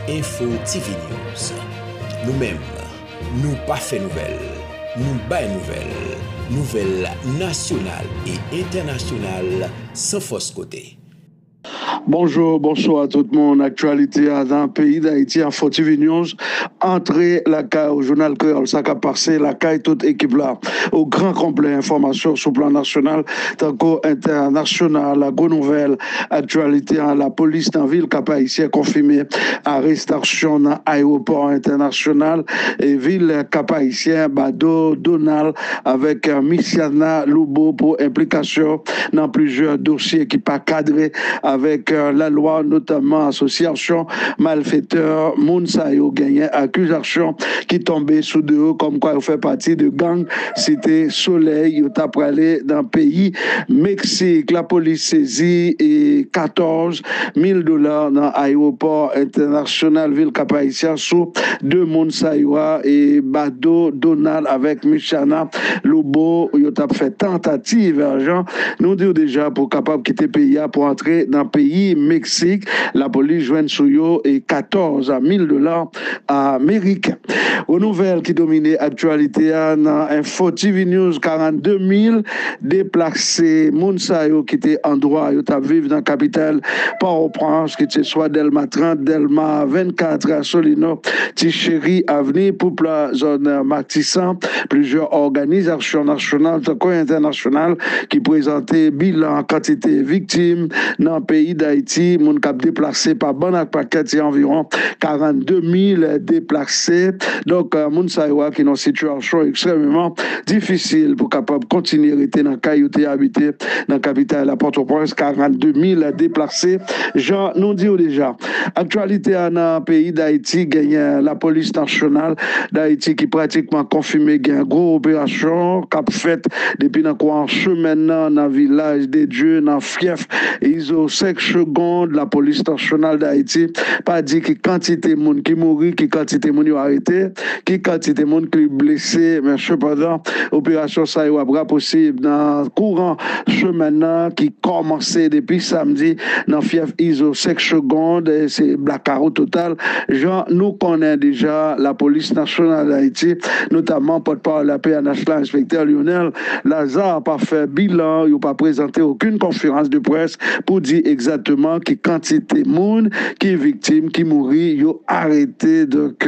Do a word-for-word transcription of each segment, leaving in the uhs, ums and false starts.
Info T V News. Nou menm, nou pa fè nouvèl, nou bay nouvèl. Nouvèl nasyonal e entènasyonal san fòs kote. Bonjou, bonswa tout moun. Aktyalite a nan peyi Dayiti, Info T V News. Antre lakay ou, jounal kreyòl sa k ap pase lakay tout ekip la. O gran konplè enfòmasyon sou plan nasyonal tankou entènasyonal. Gwo nouvèl aktyalite a, lapolis nan vil Kap Ayisyen konfime arestasyon nan ayewopò entènasyonal e vil Kap Ayisyen, Bado Donald avèk Missiana Loubo pou enplikasyon nan plizyè dosye ki pa kadre avèk lalwa, notamman asosyasyon malfetè. Moun sa yo genyen akizasyon ki tonbe sou do yo kòmkwa yo fè pati de gang Site Solèy. Yo ta prale nan peyi Meksik. Lapolis sezi e katòz mil dola nan ayewopò entènasyonal vil Kap Ayisyen sou de moun sa yo a, e Bado Donald avèk Missiana Loubo. Yo t ap fè tantativ, jan nou di w deja, pou kapab kite peyi a pou antre nan peyi Meksik. Lapolis jwenn sou yo e katòz mil dola ameriken. O nouvèl ki domine aktyalite a nan Info T V News, karannde mil deplase. Moun sa yo ki te an dwa yo t ap viv nan kapital Pòtoprens, ki se swa Dèlma trant, Dèlma vennkat, Solino, Ti Cheri, Avni Poupla, zòn Matisan. Plizyè òganizasyon nasyonal tankou entènasyonal ki prezante bilan kantite viktim nan peyi Dayiti. Moun k ap deplase pa bann ak pakèt, se anviwon karannde mil deplase. Donk, moun sa yo a ki nan sitiyasyon ekstrèmeman difisil pou kapab kontinye rete nan kay yo te abite nan kapital la, Pòtoprens, karannde mil deplase, jan nou di w deja. Aktyalite a nan peyi Dayiti, genyen lapolis nasyonal Dayiti ki pratikman konfime gen gwo operasyon k ap fèt depi nan kouran semèn nan, nan Vilaj de Dye, nan fyèf Izo Senk Segond. Lapolis nasyonal Dayiti pa di ki kantite moun ki mouri, ki kantite moun yo arete, ki kantite moun ki blese, men sepandan, operasyon sa yo ap rapousib nan kouran semèn nan ki kòmanse depi samdi nan fyèf Izo Senk Segond. E se blakawout total, jan nou konnen deja. Lapolis nasyonal Dayiti, notamman pòtpawòl la P N H la, enspektè Lionel Lazarre, pa fè bilan, yo pa prezante okenn konferans de près pou di egzakteman ki kantite moun ki viktim, ki mouri, yo arete. Donk,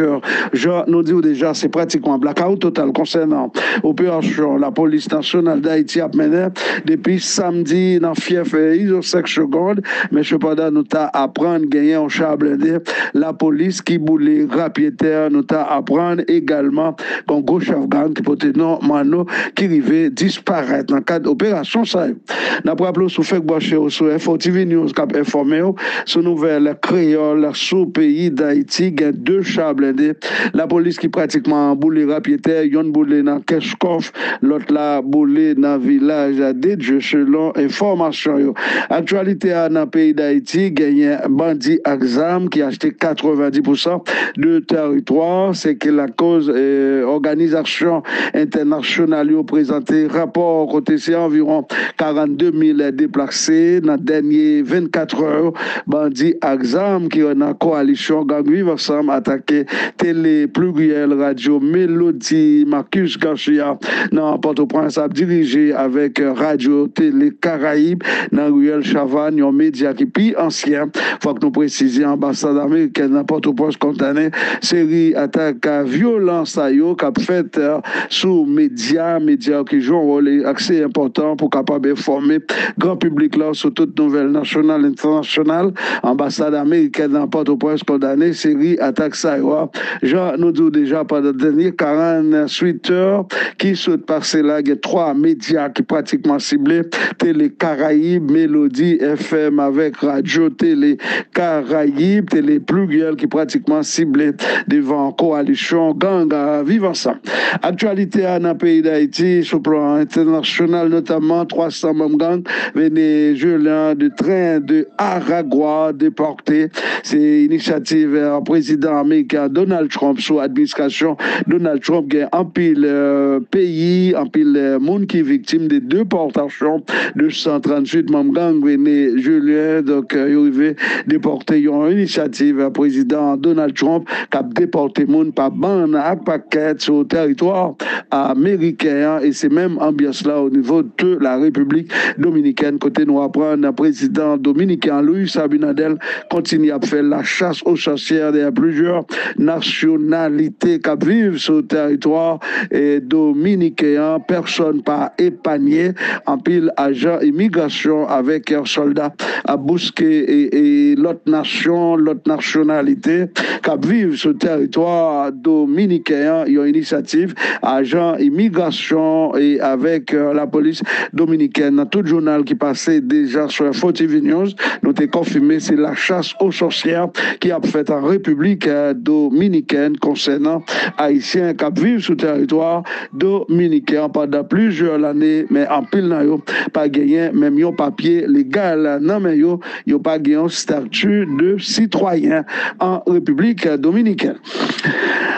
jan nou di w deja, se pratikman blakawout total konsènan operasyon lapolis nasyonal Dayiti ap mennen depi samdi nan fyèf Izo Senk Segond. Men sepandan, nou ta aprann genyen yon cha blende lapolis ki boule rapyetè. Nou ta aprann egalman yon gwo chèf gang ki pote non Manno ki rive disparèt nan kad operasyon sa yo. N ap raple w, si w fèk branche w sou Info T V News k ap enfòme w sou nouvèl kreyòl sou peyi Dayiti, gen de cha blende lapolis ki pratikman boule rapyetè, yonn boule nan Kèchkòf, lòt la boule nan Vilaj de Dye, selon enfòmasyon yo. Aktyalite a nan peyi Dayiti, genyen bandi ak zam ki achte katrevendi pousan de tèritwa. Se ki lakoz, eh, òganizasyon entènasyonal yo prezante rapò kote se anviwon karannde mil deplase. Nan dènye vennkat è yo, bandi ak zam ki nan kowalisyon gang Viv Ansanm atake Tele Pluryèl, Radyo Melodi, Marcus Garcia nan Pòtoprens ap dirije avèk Radyo Tele Karayib nan riyèl Chavannes, yon medya ki pi ansyen. Fòk nou presize, anbasad amerikèn nan Pòtoprens kondane seri atak vyolan sa yo k ap fèt, eh, sou medya, medya ki jwe yon wòl ase enpòtan pou kapab enfòme gran piblik la sou tout nouvèl nasyonal, entènasyonal. Anbasad amerikèn nan Pòtoprens kondane seri atak sa yo a. Jan nou di w deja, pandan dènye karannwit è ki sot pase la, gen twa medya ki pratikman sible: Tele Karayib, Melodi F M avèk Radyo Tele Karayib, Tele Pluryèl ki pratikman sible devan kowalisyon gang, a, Viv Ansanm. Aktyalite a nan peyi Dayiti, sou plan entènasyonal notamman, twa san manm gang venezuelyen de tren de Aragua depòte. Se inisyativ prezidan ameriken Donald Trump. Sou administrasyon Donald Trump, gen anpil peyi, anpil moun ki viktim de depòtasyon. De san tranntuit manm gang René Julien, donk, yo rive depòte. Yon inisyativ prezidan Donald Trump k ap depòte moun pa bann ak pakèt sou teritwa ameriken an, e se menm anbyans la o nivo de la Repiblik Dominikèn, kote nou aprann prezidan dominiken an, Luis Abinader, kontinye ap fè la chasse aux sorcières dèyè plizyè nasyonalite k ap viv sou teritwa dominiken an. Pèsòn pa epanye. Anpil ajan imigrasyon avèk sòlda ap bouske e, e lòt nasyon, lòt nasyonalite k ap viv sou teritwa dominiken an. Yon inisyativ ajan imigrasyon e avèk, euh, lapolis dominikèn. Nan tout jounal ki pase deja sou Info T V News, nou te konfime se la chasse aux sorcières ki ap fèt an Repiblik, euh, Dominikèn konsènan Ayisyen k ap viv sou teritwa dominiken an pandan plizyè lane, men anpil nan yo pa genyen menm yon papye legal nan men yo. Yo pa gen yon stati de sitwayen an Repiblik Dominikèn.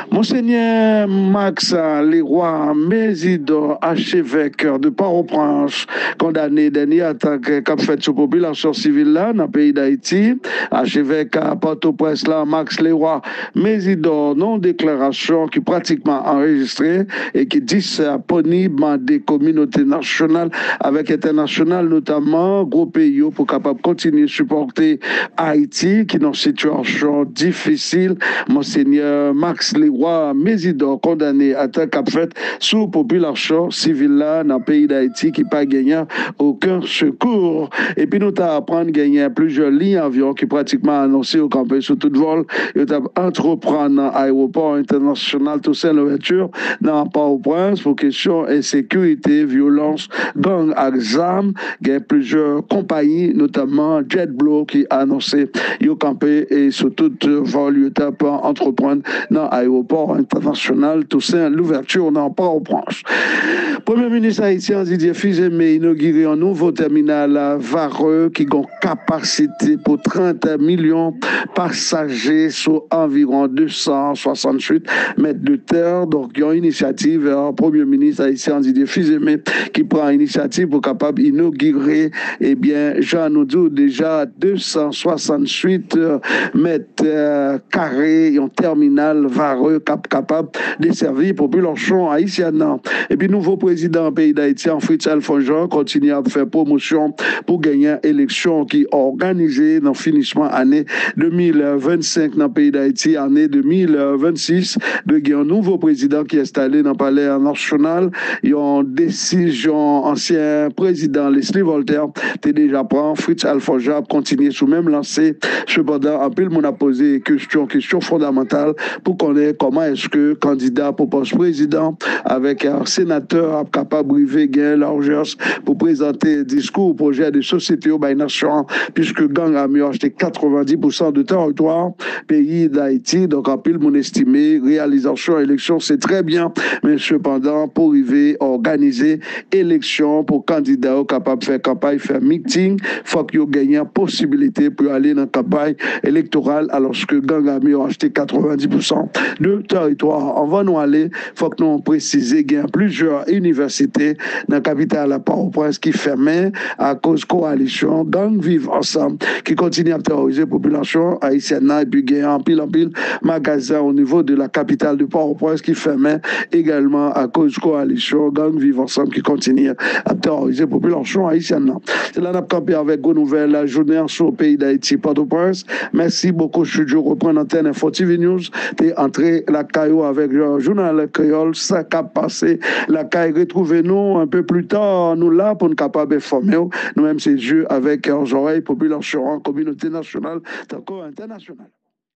Monsenyè Max Leroy Mésidor, achevèk de Pòtoprens, kondane dènye atak k ap fèt sou popilasyon sivil la nan peyi Dayiti. Achevèk Pòtoprens la, Max Leroy Mésidor, nan yon deklarasyon ki pratikman anrejistre e ki disponib, mande kominote nasyonal avèk entènasyonal, notamman gwo peyi yo, pou kapab kontinye sipòte Ayiti, ki nan sitiyasyon difisil. Monsenyè Max Leroy Mésidor kondane atak k ap fèt sou popilasyon sivil la nan peyi Dayiti ki pa genyen okenn sekou. Epi nou ta aprann genyen plizyè liy avyon ki pratikman anonse yo kanpe sou tout vòl yo t ap antreprann nan ayewopò entènasyonal Toussaint Louverture nan Pòtoprens pou kesyon ensekirite, vyolans, gang ak zam. Gen plizyè konpayi, notamman JetBlue, ki anonse yo kanpe e sou tout vòl yo t ap antreprann nan ayewopò entènasyonal Toussaint Louverture nan Pòtoprens. Premye minis ayisyen Didier Fils-Aimé inogire yon nouvo tèminal Varreux ki gon kapasite pou trant milyon pasaje sou anviwon de san swasanntuit mèt de tè. Donk, yon inisyativ, euh, premye minis ayisyen Didier Fils-Aimé ki pran inisyativ pou kapab inogire, ebyen, jan nou di w deja, de san swasanntuit mèt, euh, kare, yon tèminal Varreux k ap kapab desèvi popilasyon ayisyèn nan. Epi nouvo prezidan peyi Dayiti an, Fritz Alphonse Jean, kontinye ap fè pwomosyon pou genyen eleksyon ki òganize nan finisman ane de mil vennsenk nan peyi Dayiti. Ane de mil vennsis dwe gen yon nouvo prezidan ki enstale nan Palè Nasyonal. Yon desizyon ansyen prezidan Leslie Voltaire te deja pran. Fritz Alphonse Jean ap kontinye sou menm lanse. Sepandan, anpil moun ap poze kesyon, kesyon fondamantal pou konnen kòman èske kandida pou pòs prezidan avèk, euh, senatè ap kapab rive gen lajès pou prezante diskou, pwojè de sosyete yo bay nasyon an, piske gang ame yo achte katrevenndis pousan de teritwa peyi Dayiti. Donk, anpil moun estime reyalizasyon eleksyon se trè byen, men sepandan, pou rive òganize eleksyon pou kandida yo kapab fè kanpay, fè miting, fòk yo genyen posibilite pou yo ale nan kanpay elektoral, alòske gang ame yo achte katrevenndis pousan de teritwa. Anvan nou ale, fòk nou presize gen plizyè inivèsite nan kapital Pòtoprens ki fèmen akoz kowalisyon gang Viv Ansanm ki kontinye ap teworize popilasyon ayisyèn nan, epi gen anpil, anpil magazen o nivo de la capitale de Port-au-Prince ki fèmen egalman akoz kowalisyon gang Viv Ansanm ki kontinye ap teworize popilasyon ayisyèn nan. Se la n ap kanpe avèk gwo nouvèl jounen an sou peyi Dayiti, Pòtoprens. Mèsi bokou, Studio reprann antèn Info T V News. Te antre lakay ou avèk, euh, jounal kreyòl, sa k ap pase lakay. Retwouve nou un peu plus tard. Nou la pou n kapab enfòme w. Nou menm se zye avèk, euh, zòrèy popilasyon an, kominote nasyonal tankou entènasyonal.